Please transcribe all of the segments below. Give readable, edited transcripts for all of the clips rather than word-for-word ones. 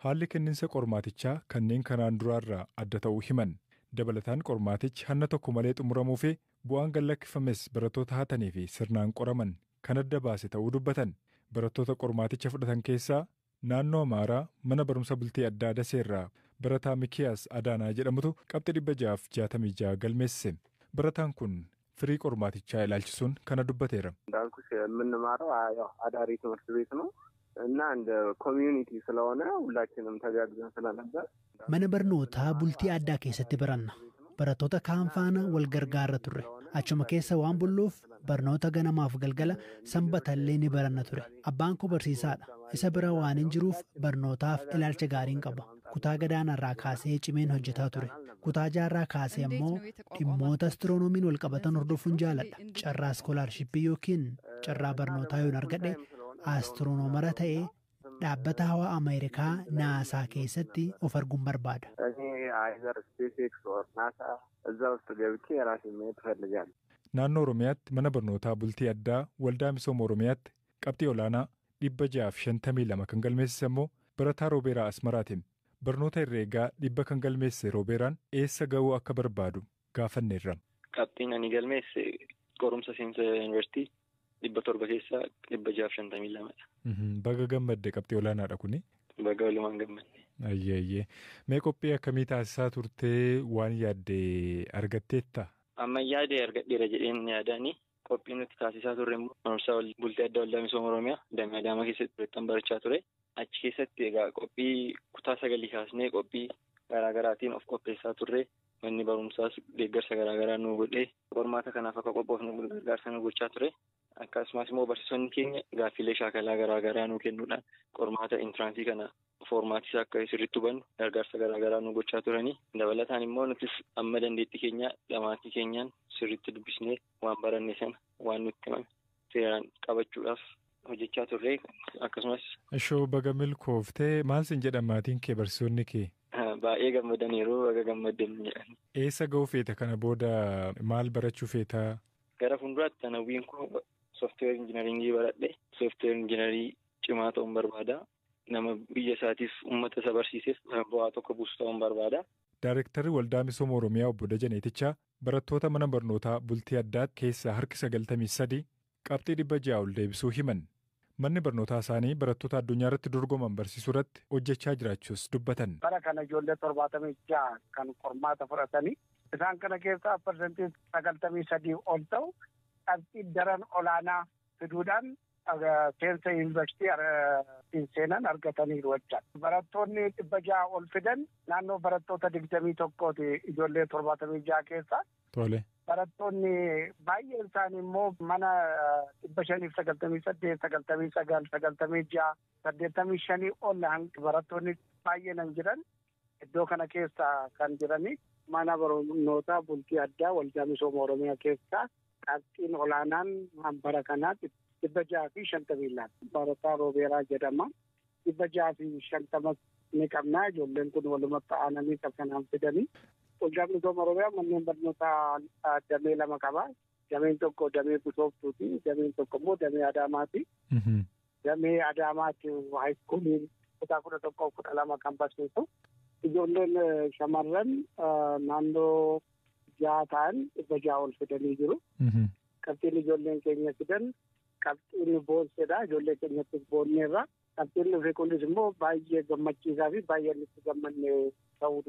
Haalli kenninsa qormaatichaa kanneen kanaan duraarraa adda ta'uu himan. Dabalataan qormaatichi hanna tokko malee xumuramuu fi bu'aan gallakkifames barattoota hatanii fi sirnaan qoraman kan adda baase ta'uu dubbatan. Barattoota qormaaticha fudhatan keessaa naannoo Amaaraa mana barumsa bultii addaa Daseerraa barataa Mikiyaas Adaanaa jedhamutu qabxii 666 galmeessise. Barataan kun firii qormaatichaa ilaalchisuun kana dubbateera. እንዳልኩሽ የምንማረው ያው አዳሪ ትምህርት ቤት ነው እና እንደ ኮሚዩኒቲ ስለሆነ ሁላችንም ተጋግዘን ስለነበር Mana barnootaa bultii addaa keessatti baranna. Barattoota kaan faana wal gargaarra turre. Achuma keessa waan bulluuf barnoota ganamaaf galgala sanbatallee ni baranna ture. Abbaan koo barsiisaadha. Isa bira waan hin jiruuf barnootaaf ilaalcha gaariin qaba. Kutaa gadaanarraa kaasee cimeen hojjetaa ture. Kutaa jaarraa kaasee ammoo dhimmoota astiroonomiin wal qabatan hordofuun jaaladha. Carraa iskoolaarshippii yookiin carraa barnootaa yoon argadhe astiroonoomara ta'ee dhaabbata hawaa Ameerikaa naasaa keessatti of arguun barbaada. እኔ አይዘር ስፔስ ኤክስ ኦር ናሳ እዛ ውስጥ ገብቼ የራሴን ማየት እፈልጋለሁ። Naannoo Oromiyaatti mana barnootaa bultii addaa Waldaa Misooma Oromiyaatti qabxii olaanaa 652 kan galmeessise immoo barataa Roobeeraa Asmaraatiin. Barnoota herreegaa 100 kan galmeessise Roobeeraan eessa ga'uu akka barbaadu gaafanneerra. Qabxiin ani galmeesse qorumsa seensa yuunivarsiitii 700 keessaa 652dha. Baga gammadde, qabxii olaanaadha kuni. Baga walumaan gammadne. Ayyeeyyee. Mee qophii akkamii taasisaa turtee, waan yaadde argatteetta? Amma yaade argadheera jedheen yaadaani. Qophii nuti taasisaa turre immoo barumsa bultii addaa Waldaa Misooma Oromiyaa damee Adaamaa keessatti turettan barachaa ture. Achi keessatti egaa qophii kutaa sagalii kaasnee qophii garaagaraatiin of qopheessaa turre. Manni barumsaas deeggarsa garaagaraa nu godhee qormaata kanaaf akka qophoofnu gargaarsa nu gochaa ture. Akkasumas immoo barsiisonni keenya gaaffiilee shaakalaa garaagaraa nu kennuudhaan qormaata intiraansii kana foormaatii isaa akka sirriitti hubannu gargaarsa garaagaraa nu gochaa turanii. Dabalataan immoo nutis amma dandeettii keenya dhamaatii keenyaan sirriitti dubbisnee waan baranne sana waan nutti himame seeraan qabachuudhaaf hojjechaa turre akkasumas. Ishoo, baga milkooftee. Maal sin jedhan maatiin kee, barsiisonni kee? Baay'ee gammadaniiru, baga gammaddan jedhan. Eessa ga'uu feeta kana booda, maal barachuu feeta? Gara fuulduraatti hawwiin koo software engineeringii baradhe software engineerii cimaa ta'uun barbaada. Nama biyya isaatiif uummata isa barsiiseef bu'aa tokko buusu ta'uun barbaada. Daarektarri Waldaa Misooma Oromiyaa obbo Dajaneetichaa barattoota mana barnootaa bultii addaa keessaa harki 93 qabxii 600 ol deebisuu himan. Manni barnootaa isaanii barattoota addunyaa irratti dorgoman barsiisuu irratti hojjechaa jiraachuus dubbatan. Bara kana ijoollee 76 kan qormaata fudhatanii, isaan kana keessaa 93% ol ta'u qabxii daran olaanaa fiduudhaan seensa yuunivarsiitii seenan argataniiru jechaadha. Barattoonni 600 ol fidan naannoo barattoota 21ti ijoollee 76 keessaa. Tole. Barattoonni baay'een isaanii immoo mana 598, 99, 96, 85 ol barattoonni baay'een hin jiran iddoo kana keessa kan jirani. Mana barnootaa bultii addaa Waldaa Misooma Oromiyaa keessaa qabxiin olaanaan bara kanaa 652. Barataa Roobeeraa jedhama. 650 ni qabna. Ijoolleen kun walumatti aananii kanaan fidanii. Waldaan Misooma Oromiyaa manneen barnootaa damee lama qaba. Dameen tokko damee Bishooftuuti. Dameen tokko immoo damee Adaamaati. Damee Adaamaatti high schoolii kutaa 11, 12 kan barsiisu. Ijoolleen shamarran naannoo 6 ta'an 600 ol fidanii jiru. Qabxiin ijoolleen keenya fidan qabxiin boonsedha. Ijoollee keenyattis boonneerra. Qabxiin dhufe kunis immoo baay'ee gammachiisaa fi baay'ee nutti gammanne ta'uu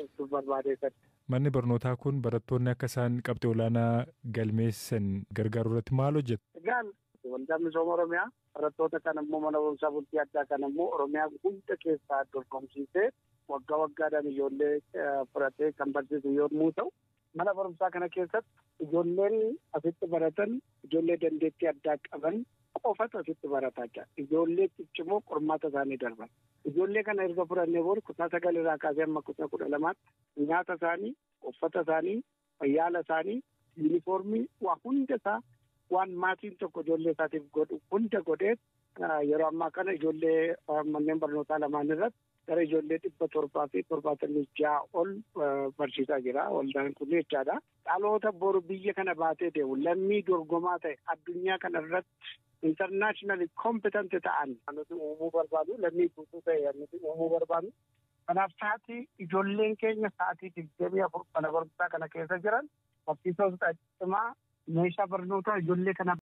ibsuuf barbaadeessan. Manni barnootaa kun barattoonni akka isaan qabxii olaanaa galmeessan gargaaruu irratti maal hojjeta? Egaa Waldaan Misooma Oromiyaa barattoota kana immoo mana barumsaa bultii addaa kana immoo Oromiyaa hunda keessaa dorgomsiisee waggaa waggaadhaan ijoollee fudhatee kan barsiisu yommuu ta'u, mana barumsaa kana keessatti ijoolleen asitti baratan ijoollee dandeettii addaa qaban qofatu asitti barataa jira. Ijoollee ciccimoo qormaata isaanii darban. Ijoollee kana erga fudhannee booda kutaa sagal irraa kaasee hamma kutaa 12tti nyaata isaanii, uffata isaanii, yaala isaanii, yuunifoormii, waa hunda isaa, waan maatiin tokko ijoollee isaatiif godhu hunda godhee Yeroo ammaa kana ijoollee manneen barnootaa lamaan irratti gara ijoollee 776 ol barsiisaa jira. Waldaan kun jechaadha. Dhaloota boru biyya kana baatee deemu lammii dorgomaa ta'e addunyaa kana irratti internationally competent ta'an nuti uumuu barbaadu, lammii guutuu ta'e nuti uumuu barbaadu. Kanaaf sa'aatii ijoolleen keenya sa'aatii 24 mana barumsaa kana keessa jiran barsiisota cimaa meeshaa barnootaa ijoollee kana